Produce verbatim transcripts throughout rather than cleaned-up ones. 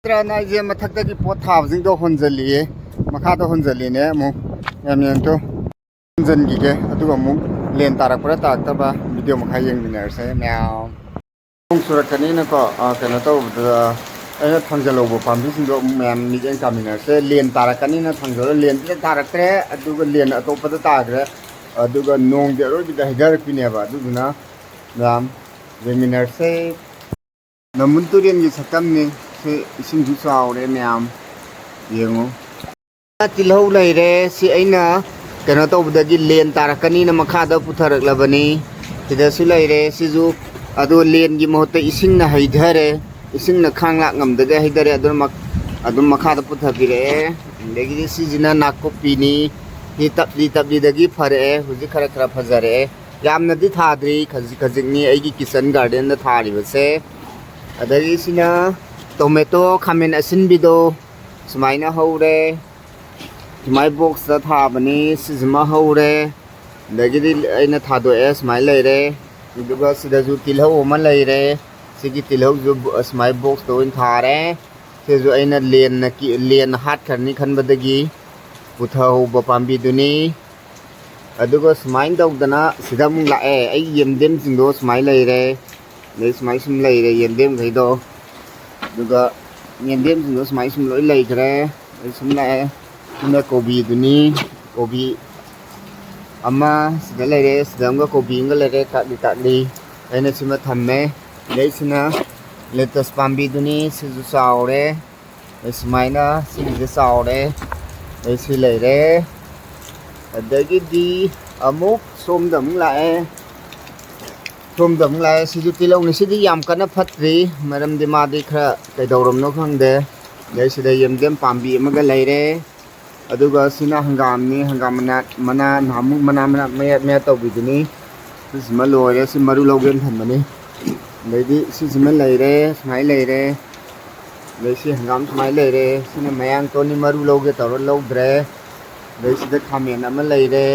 ꯅꯠꯇ꯭ꯔꯒꯅ ꯑꯩꯁꯦ ꯃꯊꯛꯇꯒꯤ ꯄꯣꯠ ꯊꯥꯕꯁꯤꯡꯗꯣ ꯍꯣꯟꯖꯜꯂꯤꯌꯦ, ꯃꯈꯥꯗ ꯍꯣꯟꯖꯜꯂꯤꯅꯦ꯫ ꯑꯃꯨꯛ ꯃꯌꯥꯝ ꯌꯦꯡꯉꯨ, ꯍꯣꯟꯖꯟꯈꯤꯒꯦ꯫ ꯑꯗꯨꯒ ꯑꯃꯨꯛ ꯂꯦꯟ ꯇꯥꯔꯛꯄ꯭ꯔꯥ ꯇꯥꯔꯛꯇꯕ ꯚꯤꯗꯤꯑꯣ ꯃꯈꯥ ꯌꯦꯡꯃꯤꯟꯅꯔꯁꯦ ꯃꯌꯥꯝ꯫ ꯅꯣꯡ ꯆꯨꯔꯛꯀꯅꯤꯅꯀꯣ, ꯑ, ꯀꯩꯅꯣ ꯇꯧꯕꯗ ꯑꯩꯅ ꯊꯥꯡꯖꯜꯍꯧꯕ ꯄꯥꯝꯕꯤꯁꯤꯡꯗꯣ ꯑꯃꯨꯛ ꯃꯌꯥꯝ ꯃꯤꯠꯌꯦꯡ ꯇꯥꯃꯤꯟꯅꯔꯁꯦ꯫ ꯂꯦꯟ ꯇꯥꯔꯛꯀꯅꯤꯅ ꯊꯥꯡꯖꯜꯍꯧꯔ, ꯂꯦꯟꯁꯤꯗ ꯇꯥꯔꯛꯇ꯭ꯔꯦ꯫ ꯑꯗꯨꯒ ꯂꯦꯟ ꯑꯇꯣꯞꯄꯗ ꯇꯥꯈ꯭ꯔꯦ꯫ ꯑꯗꯨꯒ ꯅꯣꯡꯗꯤ ꯑꯔꯣꯏꯕꯤꯗ ꯍꯩꯊꯔꯛꯄꯤꯅꯦꯕ꯫ ꯑꯗꯨꯗꯨꯅ ꯃꯌꯥꯝ ꯌꯦꯡꯃꯤꯟꯅꯔꯁꯦ꯫ ꯅꯝꯕꯨꯜ ꯇꯨꯔꯦꯜꯒꯤ ꯁꯛꯇꯝꯅꯤ꯫ ꯁꯤ ꯏꯁꯤꯡꯁꯨ ꯆꯥꯎꯔꯦ ꯃꯌꯥꯝ, ꯌꯦꯡꯉꯨ꯫ ꯇꯤꯜꯍꯧ ꯂꯩꯔꯦ꯫ ꯁꯤ ꯑꯩꯅ ꯀꯩꯅꯣ ꯇꯧꯕꯗꯒꯤ ꯂꯦꯟ ꯇꯥꯔꯛꯀꯅꯤꯅ ꯃꯈꯥꯗ ꯄꯨꯊꯔꯛꯂꯕꯅꯤ꯫ ꯁꯤꯗꯁꯨ ꯂꯩꯔꯦ꯫ ꯁꯤꯁꯨ, ꯑꯗꯣ ꯂꯦꯟꯒꯤ ꯃꯍꯨꯠꯇ ꯏꯁꯤꯡꯅ ꯍꯩꯊꯔꯦ꯫ ꯏꯁꯤꯡꯅ ꯈꯥꯡ ꯂꯥꯛ ꯉꯝꯗꯒꯩ ꯍꯩꯊꯔꯦ꯫ ꯑꯗꯨꯅ ꯃꯛ-, ꯑꯗꯨꯝ ꯃꯈꯥꯗ ꯄꯨꯊꯕꯤꯔꯛꯑꯦ꯫ ꯑꯗꯒꯤꯗꯤ ꯁꯤꯁꯤꯅ ꯅꯥꯀꯨꯞꯄꯤꯅꯤ꯫ ꯁꯤ ꯇꯞꯂꯤ ꯇꯞꯂꯤꯗꯒꯤ ꯐꯔꯛꯑꯦ꯫ ꯍꯧꯖꯤꯛ ꯈꯔ ꯈꯔ ꯐꯖꯔꯛꯑꯦ꯫ ꯌꯥꯝꯅꯗꯤ ꯊꯥꯗ꯭ꯔꯤ, ꯈꯖꯤꯛ ꯈꯖꯤꯛꯅꯤ ꯑꯩꯒꯤ ꯀꯤꯆꯟ ꯒꯥꯔꯗꯦꯟꯗ ꯊꯥꯔꯤꯕꯁꯦ꯫ ꯑꯗꯒꯤ ꯁꯤꯅ ꯇꯣꯃꯦꯇꯣ, ꯈꯥꯃꯦꯟ ꯑꯁꯤꯟꯕꯤꯗꯣ ꯁꯨꯃꯥꯏꯅ ꯍꯧꯔꯦ꯫ ꯁꯨꯃꯥꯏ ꯕꯣꯛꯁꯇ ꯊꯥꯕꯅꯤ꯫ ꯁꯤꯁꯤꯃ ꯍꯧꯔꯦ꯫ ꯑꯗꯒꯤꯗꯤ ꯑꯩꯅ ꯊꯥꯗꯣꯛꯑꯦ, ꯁꯨꯃꯥꯏꯅ ꯂꯩꯔꯦ꯫ ꯑꯗꯨꯒ ꯁꯤꯗꯁꯨ ꯇꯤꯜꯍꯧ ꯑꯃ ꯂꯩꯔꯦ꯫ ꯁꯤꯒꯤ ꯇꯤꯜꯍꯧꯁꯨ ꯕ-, ꯁꯨꯃꯥꯏ ꯕꯣꯛꯁꯇ ꯑꯣꯏꯅ ꯊꯥꯔꯦ꯫ ꯁꯤꯁꯨ ꯑꯩꯅ ꯂꯦꯟꯅ ꯀꯤ-, ꯂꯦꯟꯅ ꯍꯥꯠꯈ꯭ꯔꯅꯤ ꯈꯟꯕꯗꯒꯤ ꯄꯨꯊꯍꯧꯕ ꯄꯥꯝꯕꯤꯗꯨꯅꯤ꯫ ꯑꯗꯨꯒ ꯁꯨꯃꯥꯏꯅ ꯇꯧꯗꯅ ꯁꯤꯗ ꯑꯃꯨꯛ ꯂꯥꯛꯑꯦ꯫ ꯑꯩꯒꯤ ꯌꯦꯟꯗꯦꯝꯁꯤꯡꯗꯣ ꯁꯨꯃꯥꯏꯅ ꯂꯩꯔꯦ꯫ ꯑꯗꯩ ꯁꯨꯃꯥꯏ ꯁꯨꯝ ꯂꯩꯔꯦ ꯌꯦꯟꯗꯦꯝꯈꯩꯗꯣ꯫ ꯑꯗꯨꯒ ꯌꯦꯟꯗꯦꯝꯁꯤꯡꯗꯣ ꯁꯨꯃꯥꯏ ꯁꯨꯝ ꯂꯣꯏ ꯂꯩꯈ꯭ꯔꯦ꯫ ꯑꯗꯩ ꯁꯨꯝ ꯂꯥꯛꯑꯦ꯫ ꯁꯤꯅ ꯀꯣꯕꯤꯗꯨꯅꯤ꯫ ꯀꯣꯕꯤ ꯑꯃ ꯁꯤꯗ ꯂꯩꯔꯦ, ꯁꯤꯗ ꯑꯃꯒ ꯀꯣꯕꯤ ꯑꯃꯒ ꯂꯩꯔꯦ, ꯀꯥꯠꯂꯤ ꯀꯥꯠꯂꯤ꯫ ꯑꯩꯅ ꯁꯤꯃ ꯊꯝꯃꯦ꯫ ꯑꯗꯩ ꯁꯤꯅ ꯂꯦꯇꯁ ꯄꯥꯝꯕꯤꯗꯨꯅꯤ, ꯁꯤꯁꯨ ꯆꯥꯎꯔꯦ꯫ ꯑꯗꯩ ꯁꯨꯃꯥꯏꯅ ꯁꯤꯒꯤꯁꯦ ꯆꯥꯎꯔꯦ꯫ ꯑꯗꯩ ꯁꯤ ꯂꯩꯔꯦ꯫ ꯑꯗꯒꯤꯗꯤ ꯑꯃꯨꯛ ꯁꯣꯝꯗ ꯑꯃꯨꯛ ꯂꯥꯛꯑꯦ꯫ ꯁꯣꯝꯗ ꯑꯃꯨꯛ ꯂꯥꯛꯑꯦ꯫ ꯁꯤꯁꯨ ꯇꯤꯜꯍꯧꯅꯤ꯫ ꯁꯤꯗꯤ ꯌꯥꯝ ꯀꯟꯅ ꯐꯠꯇ꯭ꯔꯤ, ꯃꯔꯝꯗꯤ ꯃꯥꯗꯤ ꯈꯔ ꯀꯩꯗꯧꯔꯝꯅꯣ ꯈꯪꯗꯦ꯫ ꯑꯗꯩ ꯁꯤꯗ ꯌꯦꯟꯗꯦꯝ ꯄꯥꯝꯕꯤ ꯑꯃꯒ ꯂꯩꯔꯦ꯫ ꯑꯗꯨꯒ ꯁꯤꯅ ꯍꯪꯒꯥꯝꯅꯤ꯫ ꯍꯪꯒꯥꯝ ꯃꯅꯥ, ꯃꯅꯥ ꯅꯍꯥꯟꯃꯨꯛ ꯃꯅꯥ, ꯃꯅꯥ ꯃꯌꯥꯠ ꯃꯌꯥꯠ ꯇꯧꯕꯤꯗꯨꯅꯤ꯫ ꯁꯤꯁꯤꯃ ꯂꯣꯏꯔꯦ꯫ ꯁꯤ ꯃꯔꯨ ꯂꯧꯒꯦꯅ ꯊꯝꯕꯅꯤ꯫ ꯑꯗꯩꯗꯤ ꯁꯤꯁꯤꯃ ꯂꯩꯔꯦ, ꯁꯨꯃꯥꯏꯅ ꯂꯩꯔꯦ꯫ ꯑꯗꯩ ꯁꯤ ꯍꯪꯒꯥꯝ ꯁꯨꯃꯥꯏꯅ ꯂꯩꯔꯦ꯫ ꯁꯤꯅ ꯃꯌꯥꯡꯇꯣꯟꯅꯤ, ꯃꯔꯨ ꯂꯧꯒꯦ ꯇꯧꯔ ꯂꯧꯗ꯭ꯔꯦ꯫ ꯑꯗꯩ ꯁꯤꯗ ꯈꯥꯃꯦꯟ ꯑꯃ ꯂꯩꯔꯦ꯫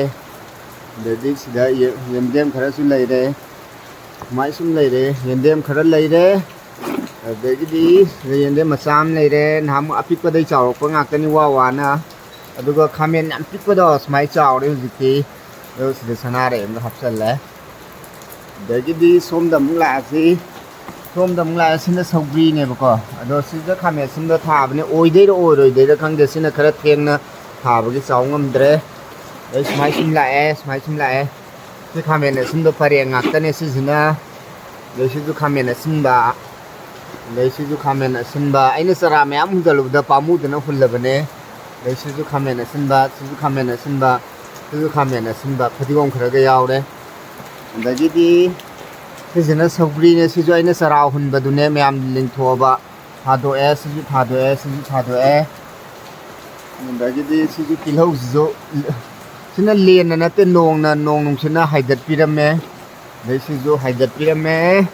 ꯑꯗꯩꯗꯤ ꯁꯤꯗ ꯌꯦ-, ꯌꯦꯟꯗꯦꯝ ꯈꯔꯁꯨ ꯂꯩꯔꯦ꯫ ꯁꯨꯃꯥꯏ ꯁꯨꯝ ꯂꯩꯔꯦ꯫ ꯌꯦꯟꯗꯦꯝ ꯈꯔ ꯂꯩꯔꯦ꯫ ꯑꯗꯒꯤꯗꯤ ꯂꯩꯌꯦꯡꯗꯩ ꯃꯆꯥ ꯑꯃ ꯂꯩꯔꯦ, ꯅꯍꯥꯟꯃꯨꯛ ꯑꯄꯤꯛꯄꯗꯩ ꯆꯥꯎꯔꯛꯄ ꯉꯥꯛꯇꯅꯤ, ꯋꯥ ꯋꯥꯅ꯫ ꯑꯗꯨꯒ ꯈꯥꯃꯦꯟ ꯌꯥꯝ ꯄꯤꯛꯄꯗꯣ ꯁꯨꯃꯥꯏꯅ ꯆꯥꯎꯔꯦ ꯍꯧꯖꯤꯛꯇꯤ꯫ ꯑꯗꯨꯒ ꯁꯤꯗ ꯁꯅꯥꯔꯩ ꯑꯃꯒ ꯍꯥꯞꯆꯜꯂꯦ꯫ ꯑꯗꯒꯤꯗꯤ ꯁꯣꯝꯗ ꯑꯃꯨꯛ ꯂꯥꯛꯑꯁꯤ꯫ ꯁꯣꯝꯗ ꯑꯃꯨꯛ ꯂꯥꯛꯑꯦ, ꯁꯤꯅ ꯁꯧꯒ꯭ꯔꯤꯅꯦꯕꯀꯣ꯫ ꯑꯗꯣ ꯁꯤꯗ ꯈꯥꯃꯦꯟ ꯑꯁꯤꯟꯕ ꯊꯥꯕꯅꯦ, ꯑꯣꯏꯗꯣꯏꯔꯥ ꯑꯣꯏꯔꯣꯏꯗꯣꯏꯔꯥ ꯈꯪꯗꯦ꯫ ꯁꯤꯅ ꯈꯔ ꯊꯦꯡꯅ ꯊꯥꯕꯒꯤ ꯆꯥꯎ ꯉꯝꯗ꯭ꯔꯦ꯫ ꯑꯗꯩ ꯁꯨꯃꯥꯏ ꯁꯨꯝ ꯂꯥꯛꯑꯦ, ꯁꯨꯃꯥꯏ ꯁꯨꯝ ꯂꯥꯛꯑꯦ꯫ ꯁꯤ ꯈꯥꯃꯦꯟ ꯑꯁꯤꯟꯕ ꯄꯔꯦꯡ ꯉꯥꯛꯇꯅꯦ ꯁꯤꯁꯤꯅ꯫ ꯑꯗꯩ ꯁꯤꯁꯨ ꯈꯥꯃꯦꯟ ꯑꯁꯤꯟꯕ꯫ ꯑꯗꯩ ꯁꯤꯁꯨ ꯈꯥꯃꯦꯟ ꯑꯁꯤꯟꯕ꯫ ꯑꯩꯅ ꯆꯔꯥ ꯃꯌꯥꯝ ꯍꯨꯟꯖꯜꯂꯨꯕꯗ ꯄꯥꯝꯃꯨꯗꯅ ꯍꯨꯜꯂꯕꯅꯦ꯫ ꯑꯗꯩ ꯁꯤꯁꯨ ꯈꯥꯃꯦꯟ ꯑꯁꯤꯟꯕ, ꯁꯤꯁꯨ ꯈꯥꯃꯦꯟ ꯑꯁꯤꯟꯕ, ꯁꯤꯁꯨ ꯈꯥꯃꯦꯟ ꯑꯁꯤꯟꯕ, ꯐꯗꯤꯒꯣꯝ ꯈꯔꯒ ꯌꯥꯎꯔꯦ꯫ ꯑꯗꯒꯤꯗꯤ ꯁꯤꯁꯤꯅ ꯁꯧꯒ꯭ꯔꯤꯅꯦ, ꯁꯤꯁꯨ ꯑꯩꯅ ꯆꯔꯥ ꯍꯨꯟꯕꯗꯨꯅꯦ, ꯃꯌꯥꯝ ꯂꯤꯡꯊꯣꯛꯑꯕ꯫ ꯊꯥꯗꯣꯛꯑꯦ, ꯁꯤꯁꯨ ꯊꯥꯗꯣꯛꯑꯦ, ꯁꯤꯁꯨ ꯊꯥꯗꯣꯛꯑꯦ꯫ ꯑꯗꯒꯤꯗꯤ ꯁꯤꯁꯨ ꯇꯤꯜꯍꯧꯁꯤꯁꯨ, ꯁꯤꯅ ꯂꯦꯟꯅ ꯅꯠꯇꯦ, ꯅꯣꯡꯅ, ꯅꯣꯡ ꯅꯨꯡꯁꯤꯠꯅ ꯍꯥꯏꯗꯠꯄꯤꯔꯝꯃꯦ꯫ ꯑꯗꯩ ꯁꯤꯁꯨ ꯍꯥꯏꯗꯠꯄꯤꯔꯝꯃꯦ꯫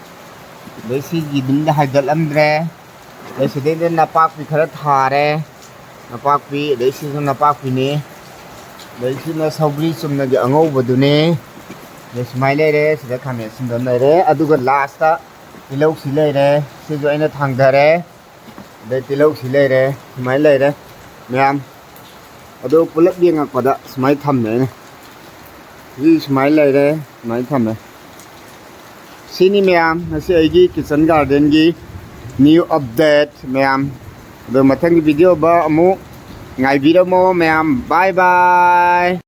ꯑꯗꯩ ꯁꯤꯒꯤ ꯑꯗꯨꯝꯗ ꯍꯥꯏꯗꯠꯂꯝꯗ꯭ꯔꯦ꯫ ꯑꯗꯩ ꯁꯤꯗꯩꯗ ꯅꯄꯥꯛꯄꯤ ꯈꯔ ꯊꯥꯔꯦ꯫ ꯅꯄꯥꯛꯄꯤ, ꯑꯗꯩ ꯁꯤꯁꯨ ꯅꯄꯥꯛꯄꯤꯅꯤ꯫ ꯑꯗꯩ ꯁꯤꯅ ꯁꯧꯒ꯭ꯔꯤ ꯆꯨꯝꯅꯒꯤ ꯑꯉꯧꯕꯗꯨꯅꯤ꯫ ꯑꯗꯩ ꯁꯨꯃꯥꯏꯅ ꯂꯩꯔꯦ, ꯁꯤꯗ ꯈꯥꯃꯦꯟ ꯑꯁꯤꯟꯕ ꯑꯃ ꯂꯩꯔꯦ, ꯑꯗꯨꯒ ꯂꯥꯁꯇ ꯇꯤꯜꯍꯧꯁꯤ ꯂꯩꯔꯦ, ꯁꯤꯁꯨ ꯑꯩꯅ ꯊꯥꯡꯊꯔꯦ꯫ ꯑꯗꯩ ꯇꯤꯜꯍꯧꯁꯤ ꯂꯩꯔꯦ, ꯁꯨꯃꯥꯏꯅ ꯂꯩꯔꯦ ꯃꯌꯥꯝ꯫ ꯑꯗꯣ ꯄꯨꯂꯞ ꯌꯦꯡꯉꯛꯄꯗ ꯁꯨꯃꯥꯏꯅ ꯊꯝꯃꯦ ꯑꯩꯅ꯫ ꯁꯤ ꯁꯨꯃꯥꯏꯅ ꯂꯩꯔꯦ, ꯁꯨꯃꯥꯏꯅ ꯊꯝꯃꯦ꯫ ꯁꯤꯅꯤ ꯃꯌꯥꯝ ꯉꯁꯤ ꯑꯩꯒꯤ kitchen gardenꯒꯤ new update ꯃꯌꯥꯝ꯫ ꯑꯗꯣ ꯃꯊꯪꯒꯤ videoꯗ ꯑꯃꯨꯛ ꯉꯥꯏꯕꯤꯔꯝꯃꯣ ꯃꯌꯥꯝ꯫ Bye bye꯫